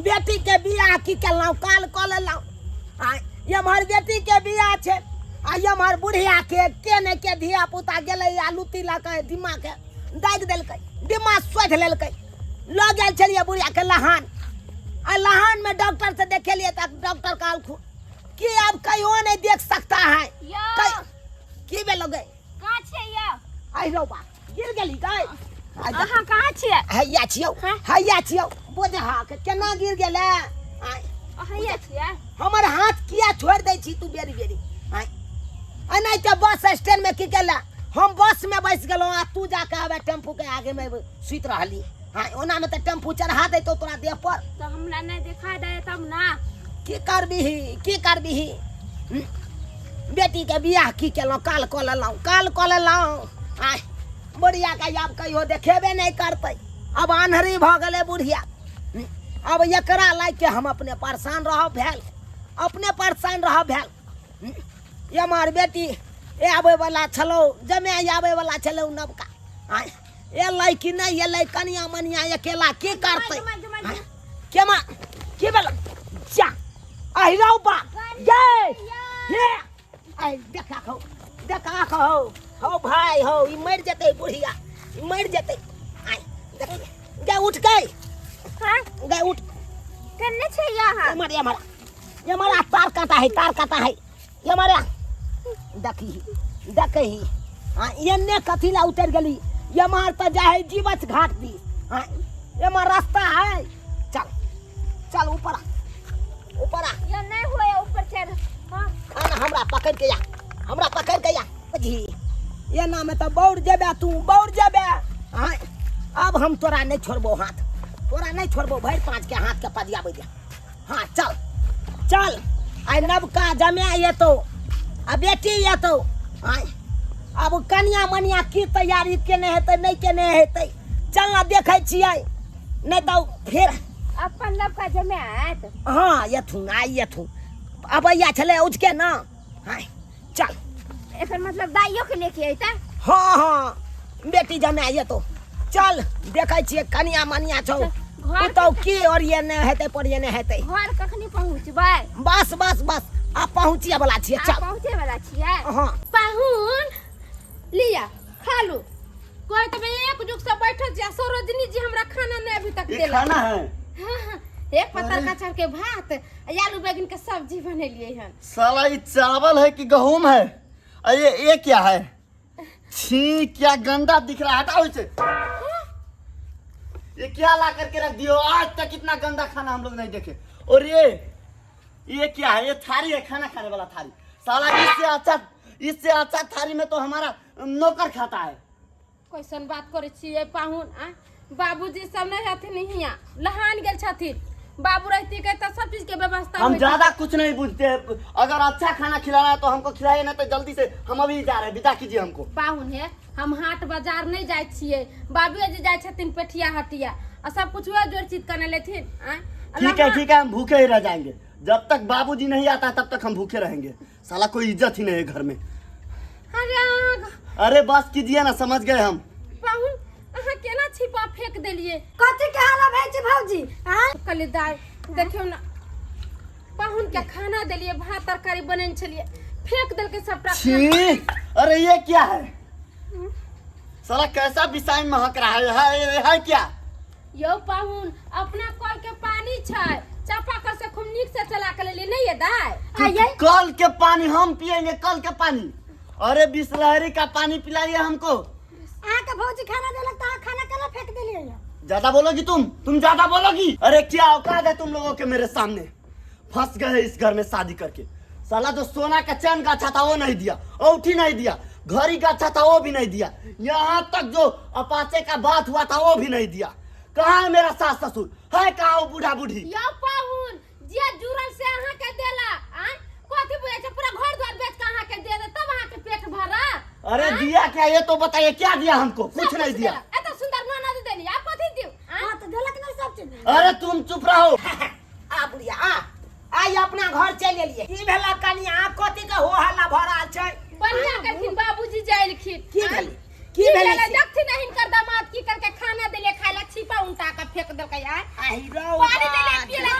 बेटी के बियाह की केलहुँ काल कऽ लेलहुँ आ एम्हर बेटी के बियाह छै आ एम्हर बुढ़िया के के ने के धिया पुता गेलै आ लुत्ती लऽ कऽ दिमाग के दागि देलकै दिमाग सोधि लेलकै लऽ गेल छलियै बुढ़िया के लहान आ लहान में डॉक्टर से देखेलियै तऽ डॉक्टर कहलखुन कि अब कहियो नहीं देख सकता है यौ की भेलो गे कहाँ छियै यौ आई रौ बा गिर गेली गई अहाँ कहाँ छियै हैया छियौ हाँ? हैया छियौ बोझा के केना गिर गेलै आँय, अहाँ छियै हमर हाथ किया छोड़ दै छी तू बेरी बेरी आँय आ नहि तऽ बस स्टैंड में की केला हम बस में बैस गेलहुँ आ तू जाके आबे टेम्पू के आगे में सुति रहली हाँ ओना में तऽ टेम्पू चढ़ा देतो तोरा देह पर तऽ हमरा नहि देखा दे तब ना की करबिही की करबिही हम्म? बेटी के बियाह की केलहुँ काल कऽ लेलहुँ काल कऽ लेलहुँ आय बुढ़िया के आब कहियो देखेबे नहि करतै अब आन्हरी भऽ गेलै बुढ़िया हम्म? अब एकरा लागि के हम अपने परेशान रहब भेल अपने परेशान रहब भेल हम्म? एम्हर बेटी ए आबैवला छलौ जमे आबैवला छलौ नवका आय एलै कि नहि एलै कनिया मनिया अकेला की करतै आँय, केमा की भेल जा आहि रौ बा ये हे आइ देखा खौ देखा खौ हौ भाई हौ ई मरि जेतै बुढ़िया ई मरि जेतै आइ देख गे उठ गई हाँ गे उठ केने छै यहाँ एमर एमर एमर आ तार काटा है तार काटा है एमर आ देखी देखी हाँ एन्ने कथी ला उतर गेली एमहर तऽ जाइ है जीवछ घाट दी हाँ एमहर रास्ता है चल चल ऊपर आ ऊपर आ यो नहीं हुए ऊपर चढ़ हाँ आ ना हमरा पकड़ के या हमरा पकड़ के या बुझी एना में तऽ बौर जेबे तू बौर जेबे हाँ अब हम तोरा नहीं छोड़बो हाथ तोरा नहीं छोड़बो भरि पाँच के हाथ के पजियाबै दे हाँ चल चल आइ नवका जमे एतौ आ बेटी एतौ आइ अब कनिया मनिया की तैयारी केने हेतै नहि केने हेतै चल ना देखै छियै नहि तऽ फेर अपन नवका जमे आयत हाँ एथुन आइ एथुन अबैया छलै उठके ना आइ चल एकर मतलब दाइयो के लेके अयता हाँ हाँ बेटी जमे एतौ चल देखै छियै कनिया मनिया छौ घर पुतहु की ओरियने हेतै पोरियने हेतै घर कखनी पहुँचबै बस बस बस आ पहुँचिए वाला छियै आ चल पहुँचे वाला छियै हाँ पाहुन लिया खा लू कोई तो एक जुग से बैठल छी आ सरोजनी जी हमरा खाना नहीं अभी तक ये देला खाना है हाँ, हाँ, एक पत्तर कचहर के भात आ आलू बैगन के सब्जी बनेलिए हन साला ये चावल है कि गहूम है और ये क्या है छी क्या गंदा दिख रहा है हटाओ इसे ये क्या ला करके रख दियो आज तक इतना गंदा खाना हम लोग नहीं देखे और ये क्या है ये थाली है खाना खाने वाला थाली साला इससे अच्छा थाली में तो हमारा नौकर खाता है कैसन बात करै छियै पाहुन आ बाबूजी सब नहीं हथिन हियाँ लहान गेल छथिन बाबू रहती के तऽ सब चीज के व्यवस्था हम होइत। ज्यादा कुछ नहीं पूछते हैं अगर अच्छा खाना खिलाना है तो हमको खिलाइए ना तो जल्दी से हम अभी जा रहे हैं विदा कीजिए हमको पाहुन हे हम हाट बाजार नहीं जाइ छियै बाबूजी जाइ छथिन पेठिया हटिया आ सब कुछ वएह जोड़ चीज कने लेथिन आँय? आ ठीक है लहान- ठीक है हम भूखे ही रह जाएंगे जब तक बाबूजी नहीं आता तब तक हम भूखे रहेंगे साला कोई इज्जत ही नहीं है घर में अरे अहाँ अरे बस कीजिए ना समझ गए हम पाहुन अहाँ केना छिपा फेंक देलियै कथी के हाला भेल छै भौजी आँय कहलियै दाइ देखियौ ने पाहुन के खाना देलियै भात तरकारी बनेने छलियै फेंक देलकै सबटा छी अरे ये क्या है साला कैसा बिसाइन महक रहा है, है, है क्या यौ पाहुन अपना कल के पानी छै चापाकल से खूब नीक से चला के लेलियै नहीं ये दाइ आइए कल के पानी हम पियेंगे कल के पानी अरे बिसलहरी का पानी पिलाइए हमको अहाँके भौजी खाना देलक तऽ अहाँ खाना केना फेंक देलियै यौ ज्यादा बोलोगी तुम ज्यादा बोलोगी अरे क्या औकात है तुम लोगों के मेरे सामने फंस गए इस घर में शादी करके साला जो सोना का चैन गाछा था वो नहीं दिया औठी नहीं दिया घड़ी गाछा था वो भी नहीं दिया यहाँ तक जो अपाचे का बात हुआ था वो भी नहीं दिया कहाँ है मेरा सास ससुर है कहाँ वो बूढ़ा बूढ़ी यौ पाहुन जे जुड़ल से अहाँ के देला आय कथी बुझै छै पूरा घर द्वार बेच के अहाँ के दे दे तब अहाँ के पेट भरत अरे दिया क्या ये तो बताइए क्या दिया हमको सब कुछ नहीं दिया देलक। एते सुंदर ननद देनी आप कथी दिउ आँय? हाँ तऽ देलक नहि सब चीज अरे तुम चुप रहो आ बुढ़िया आ आइ अपना घर चलि एलियै की भेला कनिया कथी के हो हल्ला भऽ रहल छै बढ़िया करथिन बाबूजी जाइलखिन की आँय? भेलै की की भेलै भेलै देखथिन ने हिनकर दामाद की करके खाना देले खाय ला छिपा उल्टा के फेंक देलकै आय आहि रौ पानी देले पिए ला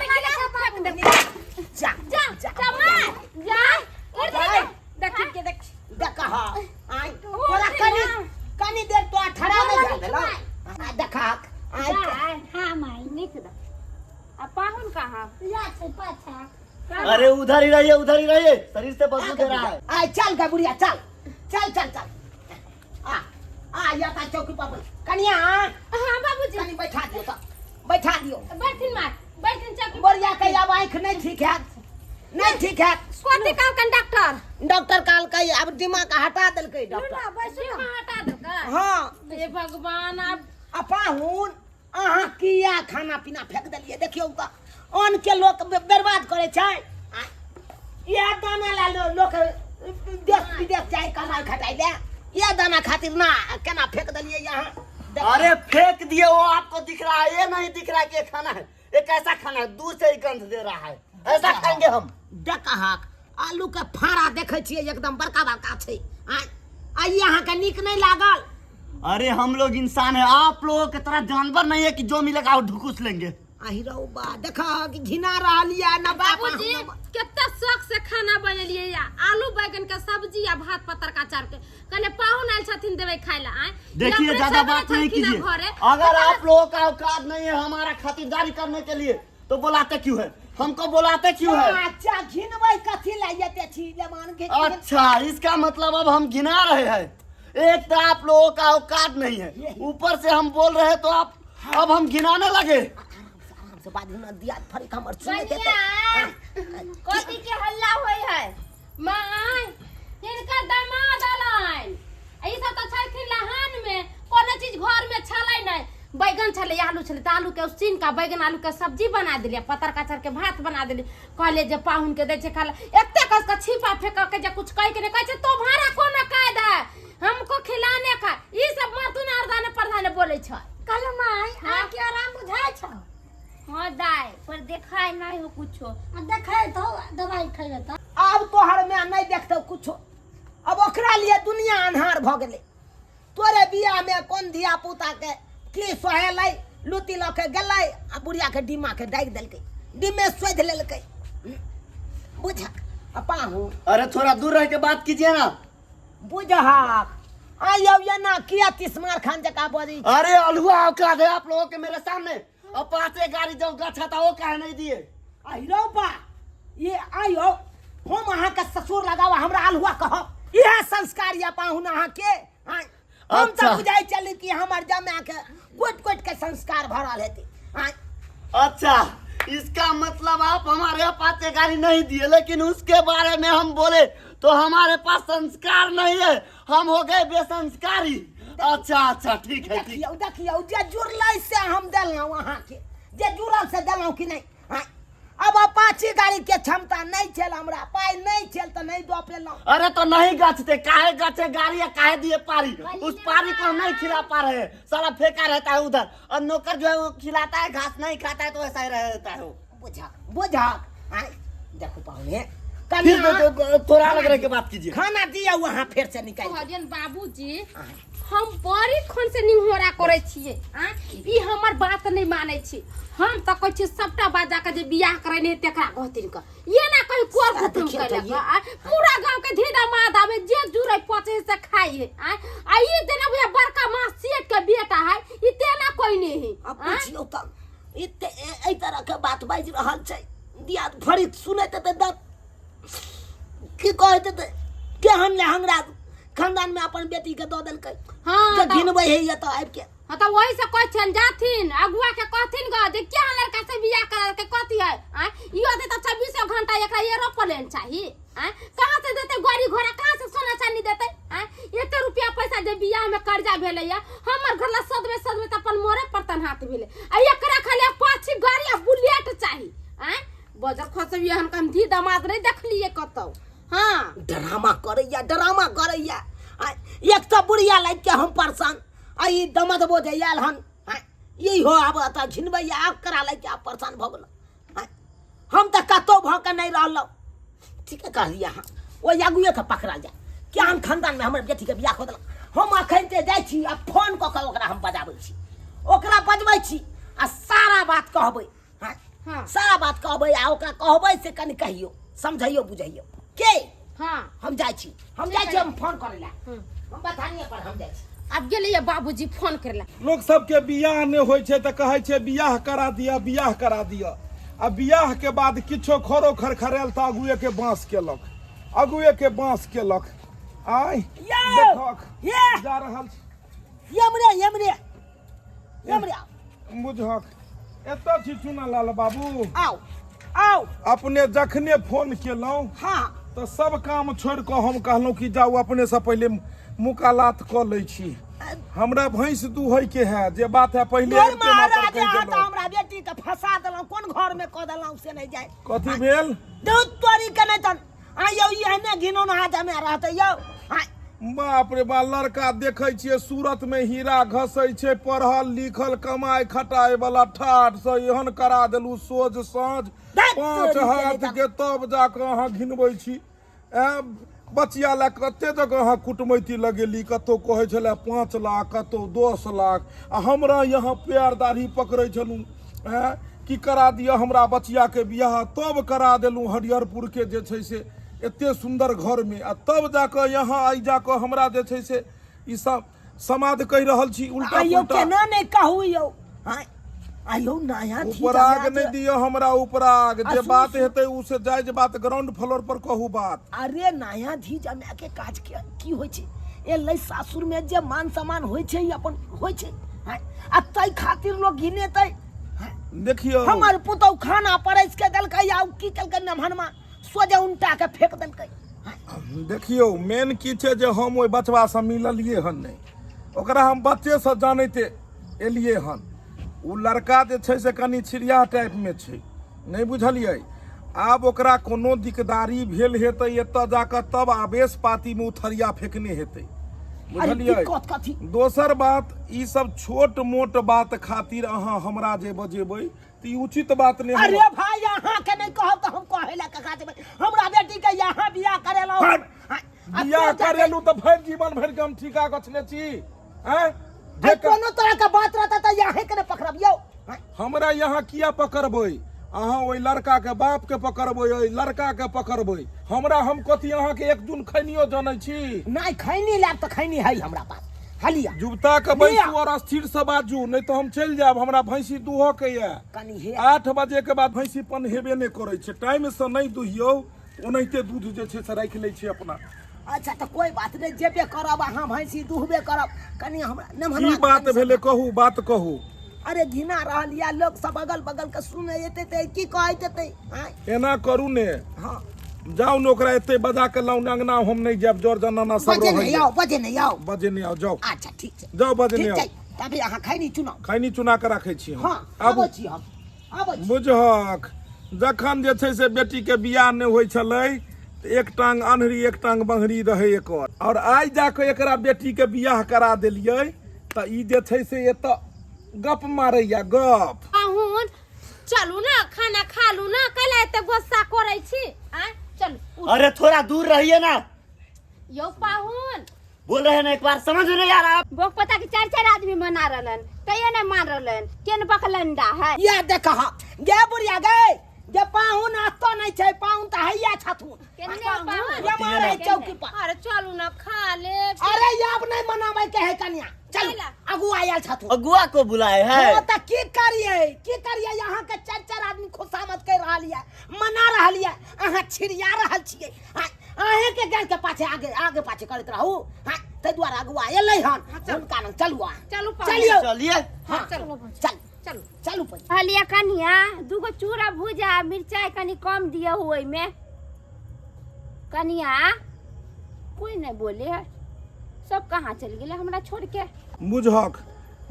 कहाँ? या छै पाछा। अरे उधर ही रहिए, उधर ही रहिए, शरीर से बदबू दे रहा है। आय चल गे बुढ़िया, चल चल चल चल। आ आ या ता चौकी पर बैठ। कनिया। हाँ बाबूजी। कनी बैठा दियो त, बैठा दियो। बैठिन मार, बैठिन चौकी। बुढ़िया के आब आँखि नहीं ठीक है, नहीं ठीक है। कथी कहलकन डॉक्टर? डॉक्टर कहलकै आब दिमाग हटा देलकै डॉक्टर। ना बैसू ना। दिमाग हटा देलकै? हाँ। हे भगवान। आब आ पाहुन अहाँ किया खाना पीना फेंक देलियै? देखियौ तऽ अन्न के लोक बर्बाद करै छै। आ इएह दाना लए लोक देश विदेश जाइ कमाइ खटाइ लए, इएह दाना खातिर ना केना फेंक देलियै अहाँ? अरे फेंक दिए वो आपको दिख रहा है, ये नहीं दिख रहा है कि ये खाना है। ये कैसा खाना है? दूर से ही गंध दे रहा है। ऐसा खाएंगे हम? देखहक आलू के फाड़ा देखै छियै एकदम बड़का बड़का छै। आ ई अहाँके नीक नहि लागल? अरे हम लोग इंसान है, आप लोगों के तरह जानवर नहीं है कि जो मिलेगा वो ढुकुस लेंगे। आहि रौ बा, देखह कि घिना रहल ये न बाबूजी। कते शौक से खाना बनेलियै या आलू बैगन के सब्जी आ भात पतर का अचार के। कहले पाहुन आयल छथिन देबै खाय ला। आँय देखिए अपने ज्यादा सब बात नहीं छलखिन कीजिए। घरे। अगर आप लोगों का औकात नहीं है हमारा खातिरदारी करने के लिए तो बुलाते क्यों है हमको? बुलाते क्यों है? अच्छा घिनबै कथी लए एते छी लेमान के? अच्छा इसका मतलब अब हम घिना रहे हैं। एक तो आप लोगों का औकात नहीं है, ऊपर से हम बोल रहे हैं तो आप अब हम घिनाने लगे। आराम से बाजू न, दिया फरिक हमर सुनै देतै। कनिया, कथी के हल्ला होय है? माय, हिनकर दामाद अलन। ई सब तऽ छलखिन लहान में, कोनो चीज घर में छलै नहि। बैगन छलै, आलू छलै, तऽ आलू के उसीन का बैगन आलू के सब्जी बना देलियै, पतर काचर के भात बना देलियै। कहलियै जे पाहुन के दै छै खाला। एते कस के छिपा फेंक के जे कुछ कहि के नहि कहै छै तुम्हारा कोनो कायदा है हमको खिलाने का। ई सब मर्दुन अरदाने परदाने बोलै छै। कहलो माय, अहाँके आराम बुझाइ छौ? हाँ दाय, पर देखाय नहीं हो कुछो। आ देखै तो दवाई खैबे तऽ। आब तोहर माय नहि देखतौ कुछो, अब ओकरा लिए दुनिया अन्हार भऽ गेलै। तोरे बियाह में कोन धिया पुता के की सोहेलै, लुती लऽ के गेलै आ बुढ़िया के डिम्मा के डाकि देलकै, डिम्मे सोधि लेलकै। बुझक आ पाहु। अरे थोड़ा दूर रह के बात कीजिए ना। बुझहक आइयो ये ना किया तिसमार खान जका बजै छी? अरे अलहुआ औकात है आप लोगों के मेरे सामने। और पांचे गाड़ी जो गाछा था वो काहे नहीं दिए? आइरो बा, ये आइयो हम अहाँके ससुर लगाव हमरा अलहुआ कहब? इएह संस्कार या पाहुन अहाँके? आँय, हम तऽ बुझाइ छली कि हमर जमाके कोटि कोटि के संस्कार भरल हेतै। आँय। अच्छा इसका मतलब आप हमारे यहाँ पांचे गाड़ी नहीं दिए, लेकिन उसके बारे में हम बोले तो हमारे पास संस्कार नहीं है, हम हो गए बेसंस्कारी। अच्छा अच्छा ठीक है, ठीक। देखियौ देखियौ, जे जुड़लै से हम देलहुँ अहाँके, जे जुड़ल से देलहुँ कि नहि? आँय, अब अपाची गाड़ी के क्षमता नहीं छल, हमरा पाई नहीं छल तो नहीं दऽ पेलहुँ। अरे तो नहीं गचते, काहे गचे गाड़ी या काहे दिए पारी? उस पारी को हम नहीं खिला पा रहे हैं, साला फेंका रहता है उधर, और नौकर जो है वो खिलाता है, घास नहीं खाता है तो ऐसा ही रह रहता है वो। बुझक बुझक। आँय, देखू पाहुने फिर कनिया, थोड़ा अलग रह के बात कीजिए। खाना दिया वहाँ फिर से निकाल के। कहलियन बाबूजी, हम बड़ी खन से निहोरा करै छियै, आँ ई हमर बात नहि मानै छी। हम तऽ कहै छियै सबटा बात जाके जे बियाह करेने है तेकरा कहथिन क ये ना कहीं कोर कुटुम देखियौ तऽ कैलक। ये- आ पूरा गांव के धीधा माद आवे जे जुड़ै पचे से खाइ है। आ आ ई जेना बुझा बड़का माँ सेठ के बेटा है, ई तेना कोई नहीं है। आ पुछियौ तऽ एते एहि तरह के बात बाजि रहल छै। दियाद फरिक सुनैत हेतै तऽ की कहैत हेतै, केहन ले हमरा खानदान में अपन बेटी के दऽ देलकै। हाँ, जे तऽ- घिनबै है तऽ आबि के। हाँ तो वही से कहै छियनि जाथिन अगुआ के कहथिन ग जे क्या लड़का से बियाह करल के कथी है। आँय इहो दे तऽ चौबीसो घंटा एकरा एरोप्लेन चाही। आँय कहाँ से देतै गाड़ी घोड़ा, कहाँ से सोना चांदी देतै? आँय एते रुपया पैसा जे बियाह में कर्जा भेलै या हमर घर ला सदमे सदमे तऽ अपन मोरे पर तन हाथ भेलै, आ एकरा खाली अपाची गाड़ी आ बुलेट चाही। आँय बजर खसबियै हम हम धी दमाद नहि देखलियै कतौ। हाँ ड्रामा करैया, ड्रामा करैया। आ एक तऽ बुढ़िया लागि के हम परेशान, आ ई दमदबो जे आयल हन, आँय, इहो आब एतऽ घिनबैया, आब करा लागि के आब परेशान भऽ गेलहुँ। आँय, हम तऽ कतहु भऽ के नहि रहलहुँ। ठीके कहलियै अहाँ, ओहि आगुएके पकड़ल जाय केहन खानदानमे हमर बेटीके बियाह कऽ देलक। हम अखन जे जाइ छी आ फोन कऽ कऽ ओकरा हम बजाबै छी, ओकरा बजबै छी आ सारा बात कहबै। हाँ, हाँ। सारा बात कहबै आ ओकरा कहबै से कनि कहियौ, समझैयौ बुझैयौ के। हाँ हम जाइ छी, हम जाइ छी, हम फोन करै लए, हम बथानिए पर हम जाइ छी। आब गेलैया बाबूजी फोन करै लए। लोक सबके बियाह नहि होइ छै तऽ कहै छै बियाह करा दिअ, बियाह करा दिअ। आ बियाह के बाद किछो खरो खरखरायल तऽ अगुए के बाँस केलक, अगुए के बाँस केलक। आय यौ देखक ये जा रहल छी। यमरे यमरे यमरे। बुझक एतऽ छी चुना लाल बाबू। आउ आउ। अपने जखने फोन केलहुँ हाँ तऽ सब काम छोड़ि कऽ हम कहलहुँ कि जाउ अपने से पहिले मुकालात कऽ लै छी, हमरा भैंस दूहै के है जे बात है पहिले धुर आबिते मातर महाराज, कहि अहाँ तऽ देलहुँ। हमरा बेटी के फंसा देलहुँ, कोन घर में कऽ देलहुँ से नहि जाय। कथी भेल? दूध तोरी के नहि तऽ आ यौ ई एहने घिनौना जमे रहतै यौ। आँय, बाप रे बा, लड़का देखै छियै सूरत में हीरा घसै छै, पढ़ल लिखल कमाय खटाय वाला, ठाठ से एहन करा देलू सोझ साँझ धैत 5 तोरी के हाथ नहि के, तब जाकऽ अहाँ घिनबै छी। ऐं, बचिया लए कते जगह अहाँ कुटमैती लगेली, कतहु कहै छलै 5 लाख, कतहु 10 लाख, आ हमरा यहाँ पैर दाढ़ी पकड़ै छलहुँ ऐं कि करा दिअ हमरा बचिया के बियाह, तब करा देलहुँ हरिहरपुर के जे छै से एते सुन्दर घरमे, आ तब जाकऽ यहाँ आइ जाकऽ हमरा जे छै से ई सब समाद कहि रहल छी उल्टा आइयो पुल्टा। केना नहि कहू यौ। आँय, आइयो नया चीज उपराग हमरा नहि जे- दिअ हमरा उपराग, आ जे सुनू, बात सुनू। हेतै उ से जायज बात ग्राउंड फ्लोर पर कहू बात। अरे नया धी जमा के काज के की होइ छै, एलै सासुर में जे मान सम्मान होइ छै ई अपन होइ छै। आँय, आ तै खातिर लोग घिनेतै। आँय, देखियौ हमर पुतहु खाना परसि के देलकै आ उ की केलकै नमहनमा सोझे उनटा के फेंक देलकै। देखियौ मेन की छै जे हम ओहि बचबासँ मिललियै हन नहि, ओकरा हम बच्चेसँ जानैते एलियै हन। ओ लड़का जे छै से कनि छिड़िया टाइपमे छै, नहि बुझलियै? आब ओकरा कोनो दिकदारी भेल हेतै एतऽ जाकऽ तब आवेश पातीमे ओ थरिया फेकने हेतै, अरे बुझलियै? दिक्कत कथी? दोसर बात, ई सब छोट मोट बात खातिर अहाँ हमरा जे बजेबै तऽ ई उचित बात नहि। अरे भाई, अहाँ के नहीं कहब तऽ हम कहै लए ककरा जेबै? हमरा बेटी के यहाँ बियाह करेलहुँ। हट! हाँ, आ बियाह तों जाके- करेलू तऽ भरि जीवन भरि के हम ठीका गछने छी। आँय? अरे जे कोनो तरह के बात रहता तऽ यहाँ के नहीं पकड़ब यौ। हाँ, हमरा यहाँ किया पकड़बै? अहाँ ओहि लड़का के बाप के पकड़बै, ओहि लड़का के पकड़बै। हमरा हम कथी अहाँके एक जून खैनियो जनै छी? नहीं खैनी लायब तऽ खैनी है हमरा पास, हलिया जुबता के लिअ। बैसू और स्थिर से बाजू, नहीं तो हम चलि जायब, हमरा भैंसी दूहऽ के यऽ। कनी हे 8 बजे के बाद भैंसी पन हेबे नहि करै छै, टाइम से नहि दुहियौ ओनाहिते दूध जे छै से राखि लै छै अपना। अच्छा तऽ कोई बात नहीं, जेबे करब अहाँ भैंसी दुहबे करब, कनी हमरा की नमहनवा बात कनी भेलै कहू, बात कहू। अरे घिना रहल या लोग सब अगल बगल के सुने एते ते की कहैत हेतै? आँय? एना करू ने, हाँ जाउ ने ओकरा एते बजा के लाउ ने अंगना, हम नहि जायब, जर जनाना सब बजे नहीं रहैया। आओ, बजे नहीं आओ, बजे नहि आउ, जाउ। अच्छा ठीक छै, जाउ बजे ठीक नहि छै आउ। तभी अहाँ खैनी चुनाउ। खैनी चुना के राखै छी हम। हाँ आबू। आबै छी हम, आबै छी। बुझहक जखन जे छै से बेटी के बियाह नहि होइ छलै तऽ एक टांग अन्हरी एक टांग बंहरी रहै एकर, और आइ जाके एकरा बेटी के बियाह करा देलियै तऽ ई जे छै से एतऽ गप मारैया गप। पाहुन चलू ना खाना खा लू ना, कैला एते गुस्सा करै छी? आँय चलू उठू। अरे थोड़ा दूर रहिए ना। यौ पाहुन बोल रहे हैं ना एक बार, समझ में नहीं आ रहा। बोक पता के चार चार आदमी मना रहलन तैयो नहीं मान रहलन, केन बकलंडा है। या देख गे बुढ़िया गे, जे पाहुन अतो नहीं छै, पाहुन तऽ हैया छथुन। केने पाहुन? ये मारे चौकी पर। अरे चलू ना खा ले। अरे आब नहीं मनाबै के है कन्या, चलू कैला? अगुआ आयल छथुन। अगुआ को बुलाए है। हाँ, तऽ की करिए, की करिए? यहाँ के चार चार आदमी खुशामद कर रहल ये, मना रहल ये, अहाँ छिड़िया रहल छियै। हाँ, अहें के गाय के पाछे आगे आगे पाछे करैत रहू। हाँ, ताहि दुआरे अगुआ एलै हन, हुनका लग चलू अहाँ। चलू पाहुन। चलियौ। चलिए। हाँ, चलू। चल चलू चलू पहिले। कहलिए कनिया दूगो चूड़ा भुजा मिरचाई कनी कम दिया ओहिमे। कनिया कोई नहीं बोले है, सब कहाँ चल गेलै हमरा छोड़ के? बुझहक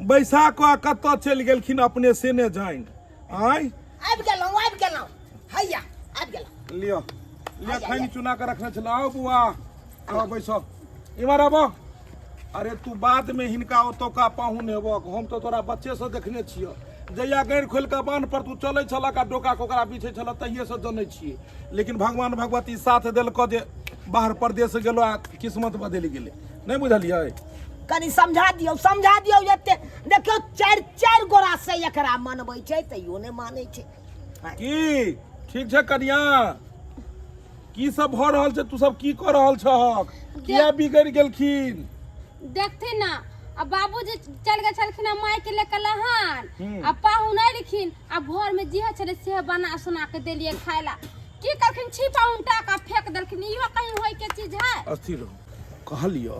बैसा कऽ कतऽ चलि गेलखिन अपने से ने जानि। आँय आबि गेलहुँ, आबि गेलहुँ, हैया आबि गेलहुँ। लिअ लिअ, खैनी चुना कऽ रखने छल। आउ बुआ, आउ बैसो, इम्हर आबो। अरे तू बाद में हिनका ओतौका पाहुन हेबक, हम तऽ तोरा बच्चे से देखने छियह, जहिया गैर खोलि कऽ बान्ह पर तू चलै छलक आ डोका के ओकरा बिछै छलक तहिये से जनै छियै, लेकिन भगवान भगवती साथ देलकऽ जे बाहर परदेश गेलो आ किस्मत बदलि गेलै, नहि बुझलियै? कनी समझा दियौ, समझा दियौ एते। देखियौ चारि चारि गोरा से एकरा मनबै छै तैयो नहि मानै छै। की ठीक छै कनिया? की सब भऽ रहल छै? तू सब की कऽ रहल छहक? किया बिगड़ि गेलखिन? देखथिन ना आ बाबूजी चल गेल छलखिन आ माय के लेके लहान आ पाहुन एलखिन आ भोर में जे छलै से बना सुना के देलियै खाय ला की करखिन छिपा उनटा के फेंक देलखिन इहो कहीं होय के चीज है अस्थिर रहो कहलियो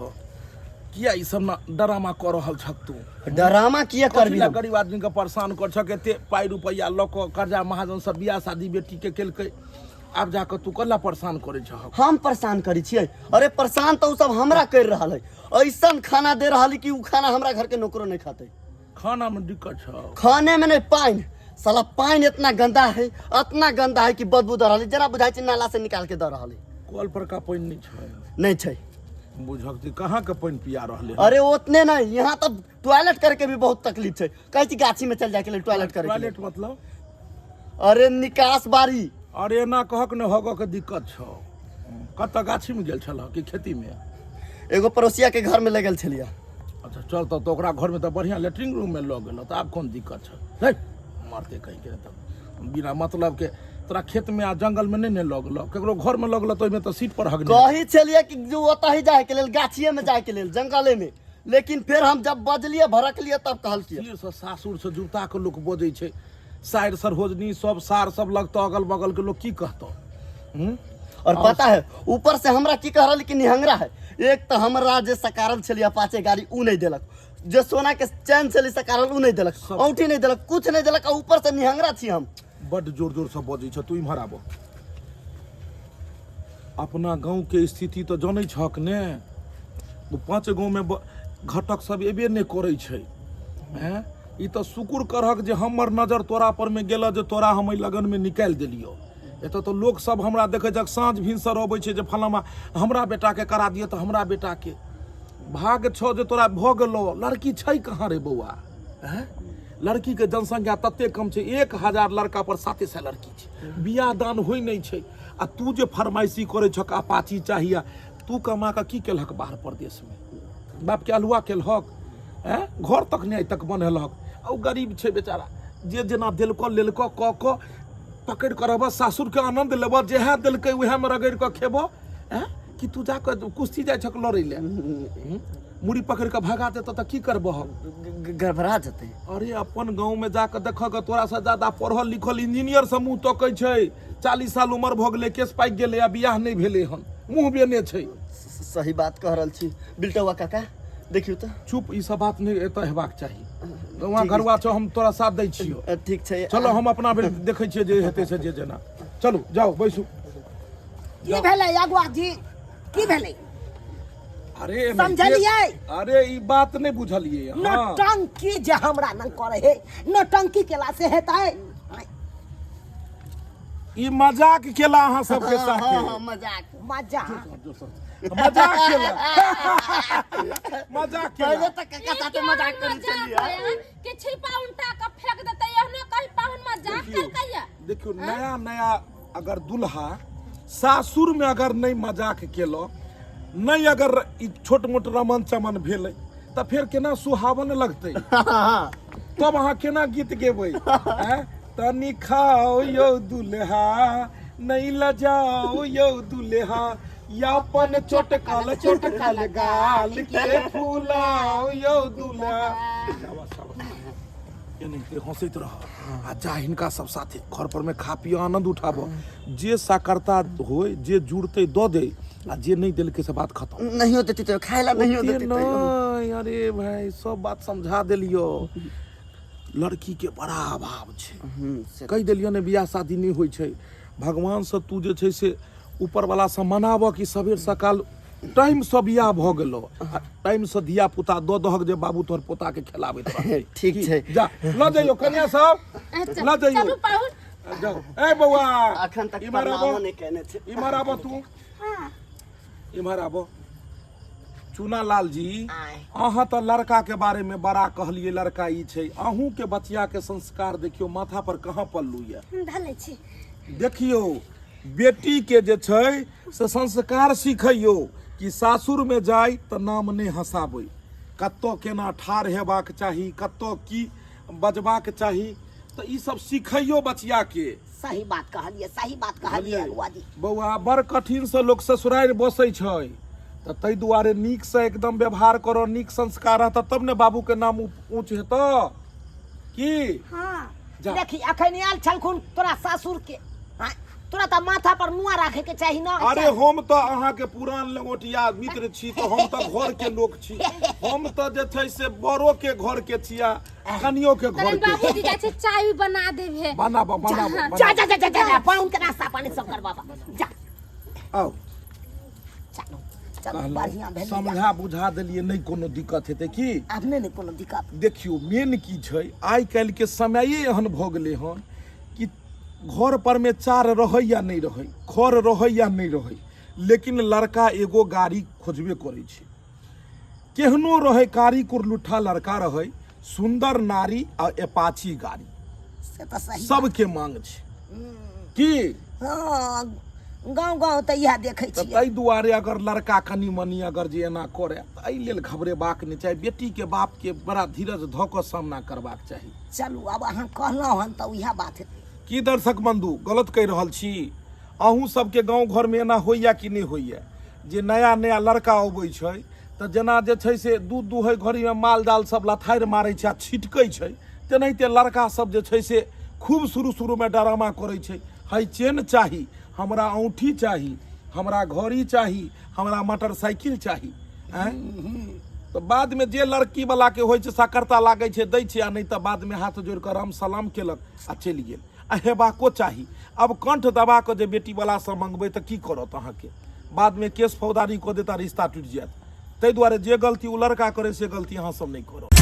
किया ई सब ना डरामा कऽ रहल छक तू डरामा किया कथी करबी ला हम? गरीब आदमी के परेशान कर छक एते पाइ रुपैआ लऽ कऽ कर्जा महाजन सब बियाह शादी बेटी के केलकै आब जाकऽ तू कला परेशान करै छहक हम परेशान करै छियै अरे परेशान तऽ ओ सब हमरा करि रहल है ऐसन खाना दे रहल है कि ओ खाना हमरा घर के नौकरो नहीं खाते खाना में दिक्कत छौ खाने में नहीं पानि साला पानि इतना गंदा है इतना गंदा है कि बदबू दऽ रहल है जेना बुझाइ छै नाला से निकाल के दऽ रहल है कल पर का पानि नहि छै नहीं छै बुझक जे कहाँ के पानि पिया रहले अरे ओतने नहीं यहाँ तब टॉयलेट करके भी बहुत तकलीफ छै कहै छी गाछी में चल जाए के लेल टॉयलेट करे के लेल। टॉयलेट मतलब अरे निकास बारी अरे एना कहक ने हगऽ के दिक्कत छौ कतऽ गाछी में गेल छलह कि खेती में एगो पड़ोसिया के घर में लगल छलियै अच्छा चल तब तऽ ओकरा घरमे तऽ बढ़िआँ लेटरिन रूममे लऽ गेलहुँ तऽ आब कोन दिक्कत छै है मारते कहीं के तऽ बिना मतलब के तोरा खेतमे आ जंगलमे नहि ने लऽ गेलौ ककरो घरमे लऽ गेलौ तऽ ओहिमे तऽ सीट पर हगने कही छलियै कि जो ओतऽ ही जाए के लेल गाछिए में जाए के लेल जंगले में लेकिन फेर हम जब बजलियै भड़कलियै तब कहलकियै से सासुर से जुता के लोक बजै छै साइर सरहोजनी सब सार सब लगतौ अगल बगल के लोग की कहतौ हूँ? और पता है ऊपर से हमरा की कह रहल कि निहंगरा है एक तो हमरा जे सकारल छलियै अपाचे गाड़ी उ नहीं देलक जे सोना के चैन छली सकारल उ नहीं देलक औंठी नहीं देलक कुछ नहीं देलक आ ऊपर से निहंगरा छी हम बड्ड जोर जोर से बजै छ तू इम्हर आबो अपना गाँव के स्थिति तऽ जनै छक ने ओ पाँच गाँवमे घटक सब एबे नहि करै छै हैं ई तऽ शुक्र करहक जे हमर नजर तोरा पर मे गेल जे तोरा हम एहि लगनमे निकालि देलियौ एतऽ तऽ लोक सब हमरा देखै छक साँझ भिनसर अबै छै जे फलामा हमरा बेटाके करा दिअ तऽ हमरा बेटाके भाग्य छौ जे तोरा भऽ गेलौ लड़की छै कहाँ रे बौआ हैं लड़कीके जनसंख्या तते कम छै 1000 लड़का पर 700 लड़की छै बियाह दान होइ नहि छै आ तू जे फरमाइशी करै छक अपाची चाही आ तू कमा कऽ की केलहक बाहर परदेशमे बापके अल्हुआ केलहक हैं घर तक नहि आइ तक बनेलहक आ ओ गरीब छै बेचारा जे जेना देलकऽ लेलकऽ कऽ कऽ पकड़ि कऽ रहबऽ सासुरके आनन्द लेबऽ जएह देलकै उएहमे रगड़ि कऽ खेबऽ हैं कि तू जाकऽ कुश्ती जाइ छक लड़ै लए मुड़ी पकड़ि कऽ भगा देतऽ तऽ की करबह गड़बड़ा जेतै अरे अपन गाँवमे जाकऽ देखऽ तोरासँ ज्यादा पढ़ल लिखल इंजीनियर सब मुँह तकै छै 40 साल उमर भऽ गेलै केस पाकि गेलै आ बियाह नहि भेलै हन मुँह बेने छै सही बात कह रहल छी बिल्टौआ काका देखियौ तऽ चुप ई सब बात नहि एतऽ हेबाक चाही वहाँ घरुआ छौ हम तोरा साथ दै छियौ ठीक छै चलो हम अपना बेर देखै छियै जे हेतै से जे जेना चलू जाउ बैसू की भेलै अगुआ जी की भेलै अरे एनाहिते- समझलियै? अरे ई बात नहि बुझलियै अहाँ। नौटंकी जे हमरा नंग करे हे नौटंकी केला से हेतै ई मजाक केला अहाँ सबके साथे हाँ, मजाक मजा मजाक केला मजाक केला पहिले तऽ काका साथे मजाक करै छलियै कि छिपा उल्टा के फेंक देतै एहनो कहीं पाहुन मजाक केलकै देखियौ नया नया अगर दुल्हा सासुर में अगर नहीं मजाक केलक नहीं अगर ई छोट मोट रमन चमन भेलै तऽ फेर केना सुहावन लगतै तब अहाँ केना गीत गेबै आँय? तनी खाओ यौ दुल्हा नहीं लजाओ यौ दुल्हा यापन चोटकल चोटकल गाल के फूलाओ यौ दुल्हा शाबाश, शाबाश। एनाहिते हंसैत रह आ जा हिनका सब साथे घर पर में खा पिय आनंद उठाब जे साकरता होय जे जुड़तै दऽ दे आ जे नहि देलकै से बात खत्म नहियो देती तो खाय ला नहियो ओते देती तो नहि अरे भाई सब बात समझा देलियो लड़की के बड़ा अभाव छै से कहि देलियो ने बियाह शादी नहि होइ छै भगवान से तू जे छै से ऊपर वाला से मनाबऽ कि सबेर सकाल टाइम से बियाह भऽ गेलो आ टाइम से धिया पुता दऽ दहक जे बाबू तोहर पोता के खेलाबैत रहतै। ठीक की? छै। जा लऽ जइयो कन्या सब लऽ जइयो चलू पाहुन जाओ ए बौआ अखन तक इम्हर प्रणामो आबो नहि केने छै इम्हर आबो तू इम्हर आबो चूना लाल जी अहाँ तऽ लड़का के बारे में बड़ा कहलिए लड़का ई छै अहूँ के बचिया के संस्कार देखियो माथा पर कहाँ पल्लू ये हम धऽ लै छी देखियो बेटी के जे छै से संस्कार सिखैयो कि सासुर में जाय तऽ नाम नहि हंसाबै कतऽ केना ठाढ़ हेबाक चाही कतऽ की बजबाक चाही तऽ ई सब सिखैयो बचिया के सही बात कहलिए सही बात कहलिए अगुआ जी बौआ बड़ कठिन से लोक ससुरारि बसै छै तऽ ताहि दुआरे नीकसँ एकदम व्यवहार करऽ, नीक संस्कार रहतऽ तब ने बाबूके नाम ऊँच हेतऽ। की हाँ। जा। देखी अखन आयल छलखुन तोरा सासुर के, आँय, तोरा तऽ माथा पर नुआ राखे के चाही ना। अरे हम तऽ अहाँके पुरान लंगोटिया मित्र छी, तऽ हम तऽ घर के लोक छी, हम तऽ जे छै से बड़ो के घर के छी आ कनियो के घर तखन के। बाबूजी जाइ छै, चाय भी बना देबे। बनाबऽ बनाबऽ। जा। बनाबऽ। जा जा जा जा, जा पाहुन के नाश्ता पानी सब करबाबा जा। आउ। चलू चलू। कहलहुँ, बढ़िया भेलै। समझा बुझा देलियै, नहि कोनो दिक्कत हेतै की? आब नहि ने कोनो दिक्कत। देखियौ, मेन की छै, आइ काल्हिके समये एहन भऽ गेलै हन कि घर पर मे चार रहै या नहि रहै, खर रहै या नहि रहै, लेकिन लड़का एगो गाड़ी खोजबे करै छै। केहनो रहै, कारी कुरलुट्ठा लड़का रहै, सुन्दर नारी आ एपाची गाड़ी से तऽ सही सबके मांग छै की? हँ, गाँव गाँव तऽ इएह देखै तऽ छियै। ताहि दुआरे अगर लड़का कनि मनि अगर जे एना करे तऽ एहि लेल घबरेबाक नहि चाही। बेटीके बापके बड़ा धीरज धऽ कऽ सामना करबाक चाही। चलू, आब अहाँ कहलहुँ हन तऽ उएह बात हेतै। की दर्शक बंधु, गलत कहि रहल छी? अहूँ सबके गाँव घरमे एना होइए कि नहि होइए जे नया नया लड़का अबै छै तऽ जेना जे छै से दूध दुहै घड़ीमे माल जाल सब लथारि मारै छै आ छिटकै छै, तेनाहिते लड़का सब जे छै से खूब शुरू शुरूमे डरामा करै छै, है चेन चाही हमरा, औँठी चाही हमरा, घड़ी चाही हमरा, मोटरसाइकिल चाही। आँय, तऽ बादमे जे लड़की वाला के होइ छै सकरता लागै छै, दै छै, आ नहि तऽ बादमे हाथ जोड़ि कऽ राम सलाम केलक आ चलि गेल। आ हेबाको चाही। आब कंठ दबा कऽ जे बेटी वाला सँ मंगबै तऽ की करत अहाँके? बादमे केस फौदारी कऽ देत आ रिश्ता टूटि जायत। ताहि दुआरे जे गलती ओ लड़का करै से गलती अहाँ सब नहि करब।